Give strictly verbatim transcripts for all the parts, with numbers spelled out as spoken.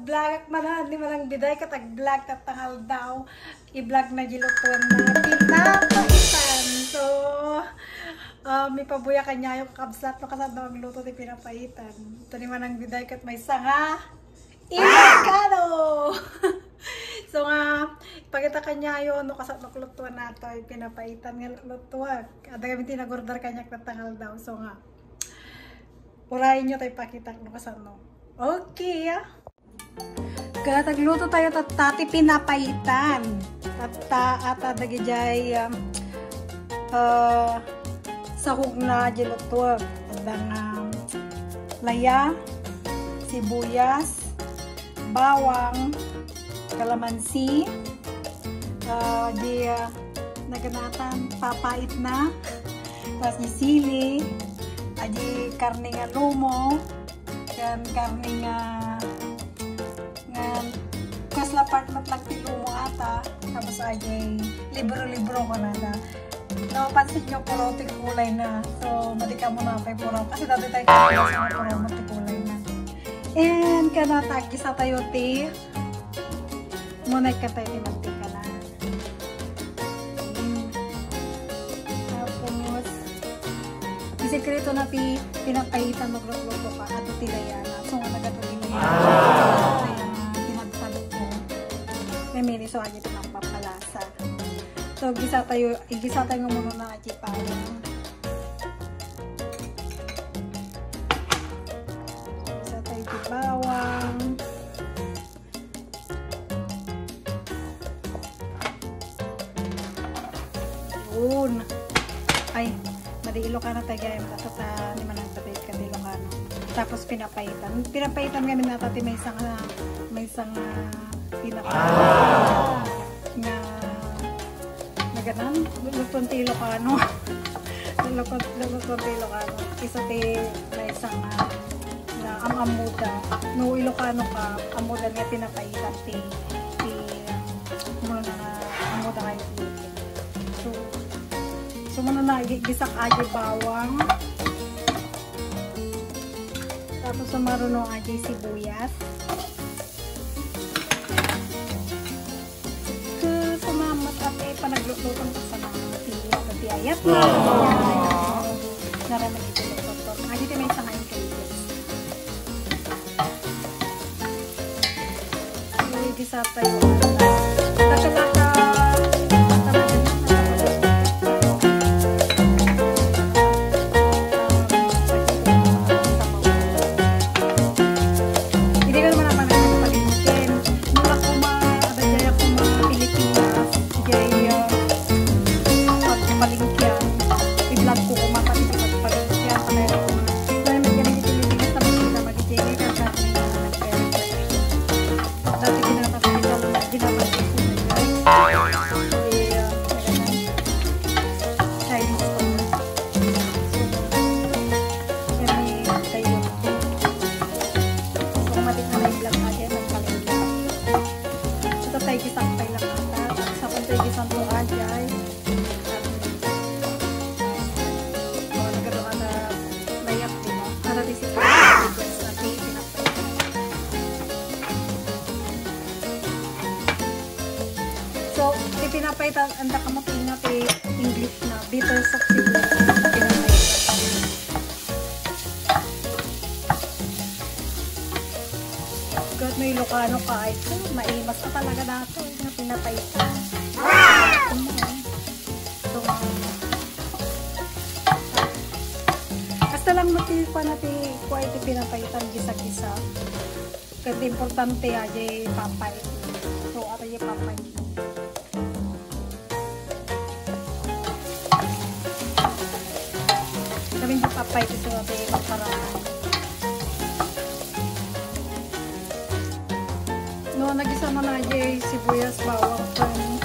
Vlogak manen, ni Manang Biday ket ag-vlog tatta nga aldaw. I-vlog na diay lutuenna, pinapaitan. So, ah, mapabuya kaniayo, kakabsat, no kasano agluto ti pinapaitan. Ita ni Manang Biday ket maysa nga Ilocano! So nga, ipakita kaniayo no kasano aglutuenna toy pinapaitan nga lutuak. Adda kami ti nag-order kaniak tatta nga aldaw. So nga, urayenyo ta ipakitak no kasano. Okay, ah. Ket agluto tayo tatta ti pinapaitan. Tatta, ata dagidiay, um, ah, sahogna diay lutuak. Adda nga, um, laya, sibuyas, bawang, kalamansi, ah, diay, ah, naganatan, papaitna, tapos diay sili, ah, diay karne nga lomo, ken karne nga, nga kasla part met lang ti lomo ata, tapos diay libro-libro ko na na. Napapansin niyo, puro ti kulay na. So, madi kamo na pay puro. Kasi dati tayo kasi puro mo ti kulay na. And kanata, gisa tayo ti, muna ka tayo ti mantika na. Mm. Tapos, isekreto na ti pinapaitan maglutluto ka, ato ti layana. So, nga nagato ti layana. Kaya, tinadtad ko. May mini, so, agi ti magpapalasa. So, gisa tayo, igisa tayo nga muna na ti bawang. Gisa tayo ti bawang. Yun. Ay, madi Ilocano tayo, guys. Matata ni Manang David, kadi Ilocano. Tapos pinapaitan. Pinapaitan kami nata ti maysa nga, maysa nga pinapaitan. Nga, nga ganan, luluton ti Ilocano. Luluton, luluton ti Ilocano. Isu ti maysa nga, nga am-ammoda. No Ilocano ka, ammoda nga pinapaitan ti, ti, muna nga ammoda kayo ti. So, so muna na, gi-, gisak diay bawang. Tapos sumaruno diay sibuyas. Ket sumamat ate panaglutlutan ka sa mga ti, ano, ti ayat na. Aww. Naraman iti lutlutan. Adi ti maysa nga ingredients. Igisa tayo. Laka-laka. Hindi ko naman ang panagpapalimutin. Nung ako ma-, adadjay ako ma-, Pilipinas, jay, ah, pagpalingkian. I-vlog ko kung mapati sa pagpalingkian. Kaya ako ma-, kaya may ganito Pilipinas na makita, mag-jay, kaya sa akin na nag-request. Dati ginagawa ko sa mga ginagawa ko sa mga, eh, ah, Chinese store. So, kami tayo. So, matik na may vlog natin, nagpalengke. So, tayo gisang tayo lang ata. Tapos ako tayo gisang to, ajay. Tapos, oh, nagkatawa na layak, di ba? Para di sila request na, pinapay. So, ipinapaitan, anda ka mo ti English na, bitter sauce sibuyas. Pinapaitan. Ket no Ilocano ka, ay, maimas ka talaga dato, nga pinapaitan. Basta lang mati, kuan ti, kuan ti pinapaitan, gisa-gisa. Ket importante, ah, jay papait. So, ato jay papait. Kami jay papait, so, ato jay paparaan. No, nagisa man na jay sibuyas, bawang, ken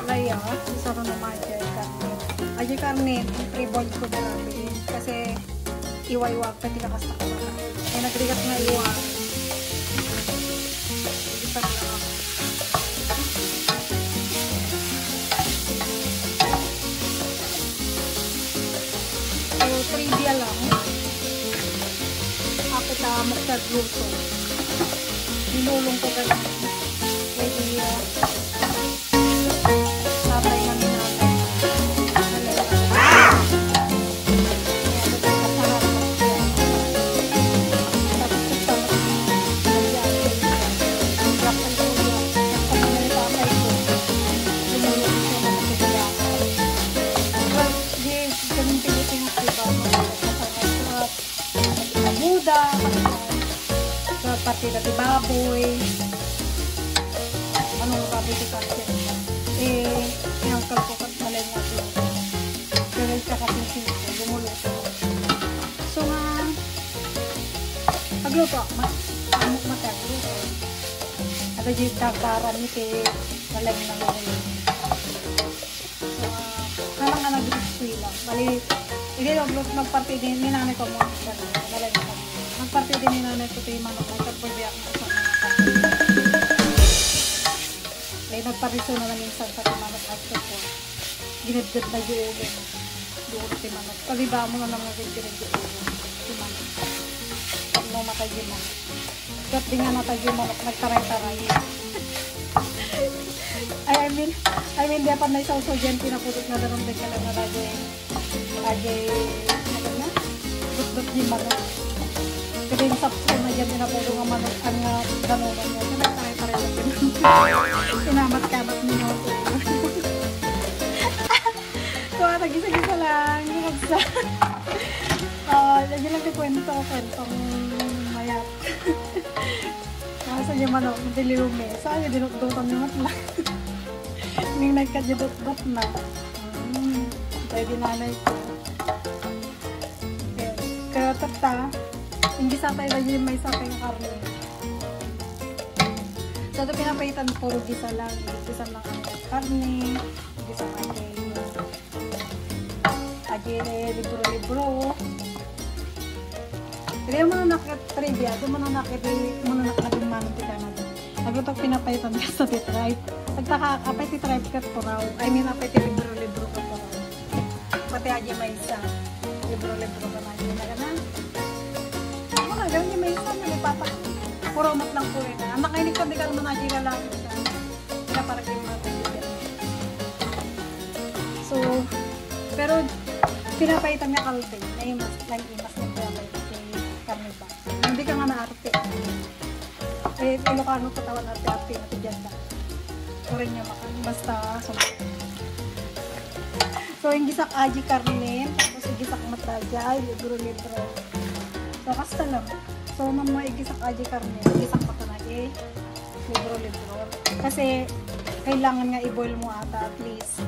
laya, isaro na man jay karne. Ajay karne, pre-boil ko na lang. Kasi, iwa-iwa ka, ti lakas na ko. Ay, nagrigat nga iwa. Hindi pa nila ako. So, trivia lang. Ako ta magkagluto. Lulong ko ganun. Pwede, ah, tatay na ni nanay. Yes, ganun Pilipinas, diba? Mga kasama sa abuda, pati dati baboy. Ano nga baboy ti pati? Eh, yung kalko kat malay nga po. Pero yung kakasing singko, lumuluto. So nga, pagluto, ma-, amok matagluto. Ada di dagbaran ni ti malay nga lumuluto. Ah, alang nga nag-eskwela. Bali, hindi nag-, nagparti din ni nanay ko mo. Nagparti din ni nanay ko ti manok na sa pagbiyak na sa mga kapatid. Ay, nagpariso na namin sa sa manok at sa po. Ginadgad na yung ulo. Yung ulo ti manok. Pabibamo na naman yung ulo ti manok. Pag namatay yung manok. Ket di nga natay yung manok, nagtaray-taray. Ay, I mean, I mean, di pa na isawsaw dyan, pinapudot na darong dagkalan na radyo. Radyo, ano na? Dutdot di manok. Kasi yung sapsap na dyan, pinapudot nga manok, ang, ah, ganun niya. Kaya nagtaray-taray lang din. Inamat-kamat niyo ako. So, ah, nagisa-gisa lang. Yung magsa-, ah, lagi lang yung kwento, kwentong mayat. Asa yung manok, diliw mi. Saan yung dinutdutan yung matla? Ning nagkadidutdot na. Mm, pwede nanay ko. Okay. Kaya tata, yung gisa tayo lagi yung may sakay nga karne. So, ito pinapaitan, puro gisa lang. Gisa lang ang karne. Gisa lang ang Aje libro-libro. Dili mo na nakit trivia, di mo na nakit, di mo na nakit naging manong ti Canada. Nagluto pinapaitan ka sa ti tribe. Nagtaka, apay ti tribe kat puraw. I mean, apay ti libro-libro kat puraw. Pati aje maysa. Libro-libro ka na, aje na ka na. Ako na, gawin ni maysa, nalipatak. Puraw mat lang po rin. Anak, ay, di ka, di ka naman aje lalaki ka. Pinaparagay mo ang kaibigan. So, pero pinapaitan nga kalbing, naimas, naimas nga pinapaitan kay karne ba. Hindi ka nga naarte. Eh, Ilocano katawan arte-arte na ti diyan na. Orin nga makan, basta, so, so, yung gisak aji karne, tapos yung gisak matadya, libro-libro. So, kasta lang. So, mamma yung gisak aji karne, gisak makanagi. Libro-libro. Kasi, kailangan nga i-boil mo ata at least.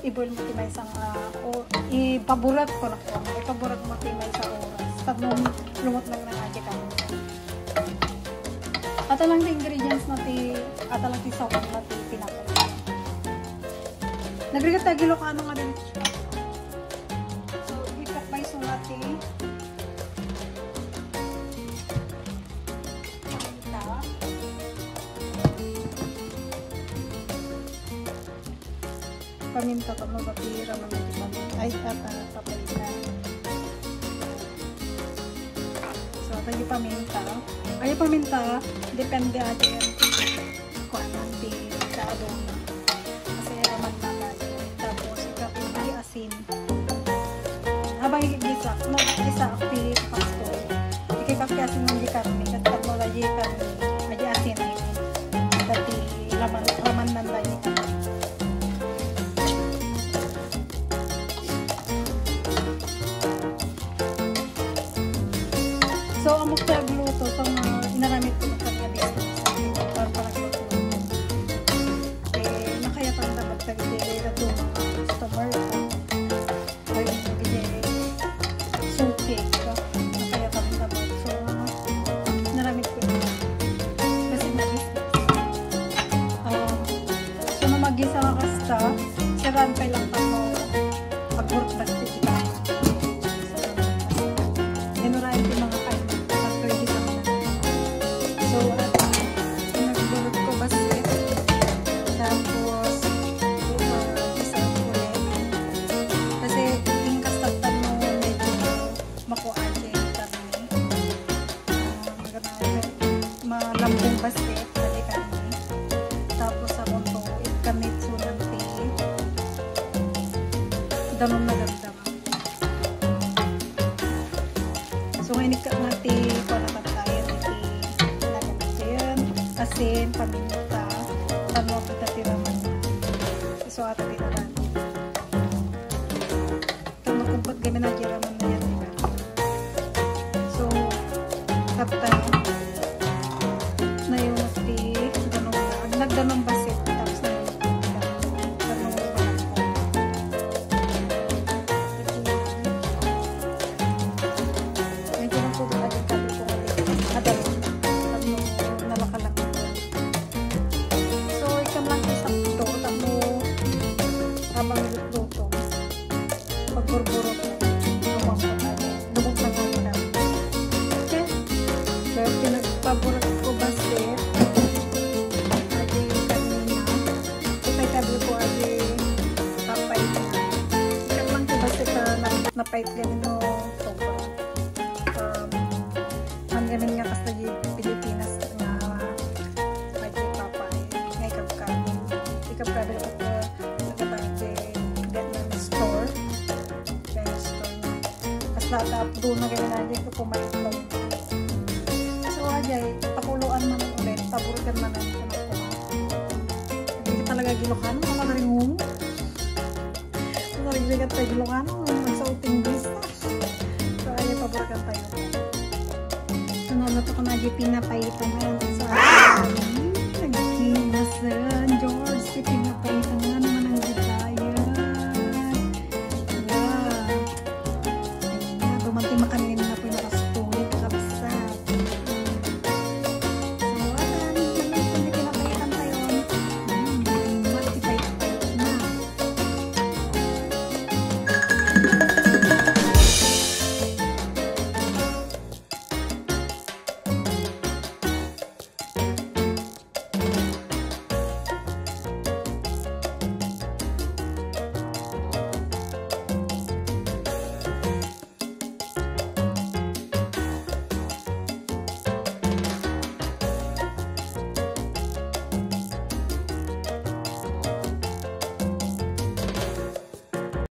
I-boil mo ti maysa nga, o ipaburat ko na ko. Ipaburat mo ti maysa oras. Tapno lumot lang na nga di ka. Ata lang ti ingredients na ti, ata lang ti sawang na ti pinapay. Nagrigat tayo Ilocano nga diretso. So, ipapay so na ti Paminta. Paminta, tapno mapira man iti paminta. Ay, ata, paminta. So, ata yung paminta. Ay, yung paminta, depende ata yan. Kuanan, di, sa adobong. Kasi raman na tayo. Tapos, ikapit, asin. Abay, gisa, no, gisa, ti pasto. Ikipagkasin ng di karne, kat pag wala di karne, adi asin ay, dati laman, laman ng lagi. So, amok ti agluto, so, nga, inaramid ko ng kanya business. Para pala agluto. Eh, nakayatan dapat tagdi, eh, ito, customer ko. Ay, hindi, suki, diba? Nakayatan dapat. So, naramid ko. Kasi na business. Um, so, no, mag-isa ka kasta, siraan pa lang pa mo pag-work na kita. Inurayan ti mga kainan, pag-ready kami na. So, at, nagburot ko basit. Tapos, uh, isa ulit. Kasi, ingkas taktan mo, medyo makuha siya yung karne. Ah, maganda, So, ngayon, ikkat nga ti, kuwan, tattayen, iti lagyan natin asin, paminta, tapno kita ti raman. So, ato ti raman. Tapno kumpat kami na ti raman na yan, di ba? So, tapta, nayungot ti danum, nagdanum bassit, tapos nayungot ti danum, danum bassit. Medyo nagtutuwa din kami kung ano, madali. Tapno nalakalak. So, ikam lang isang to, tapno habang lutluto, pagburburot, lumampas na, lumampas na nga. Okay? So, pinagpaburot ko bassit. Adi kanina. Ipay tabi ko adi papait na. Ikam lang ti bassit na, na, napait ganito. Sobra. Um, ang gamin nga kas naging Pilipinas nga adi papait. Nga ikabkabil. Ikabkabil ko po, nagkatang di Vietnamese store. Vietnamese store. Kas lahat na apdo na gamin na di ko pumalit. So, ajay, pakuluan man ulit, paburikan man ang anak ko. Hindi talaga Ilocano, mga naringung. Mga nagbigat tayo Ilocano, magsauting bis. So, ajay, paburikan tayo. So, naluto ko na di pinapaitan na. So, ajay, nagkinasan, George, si pinapaitan na naman ang desire. Yeah. Ayan na, dumating makan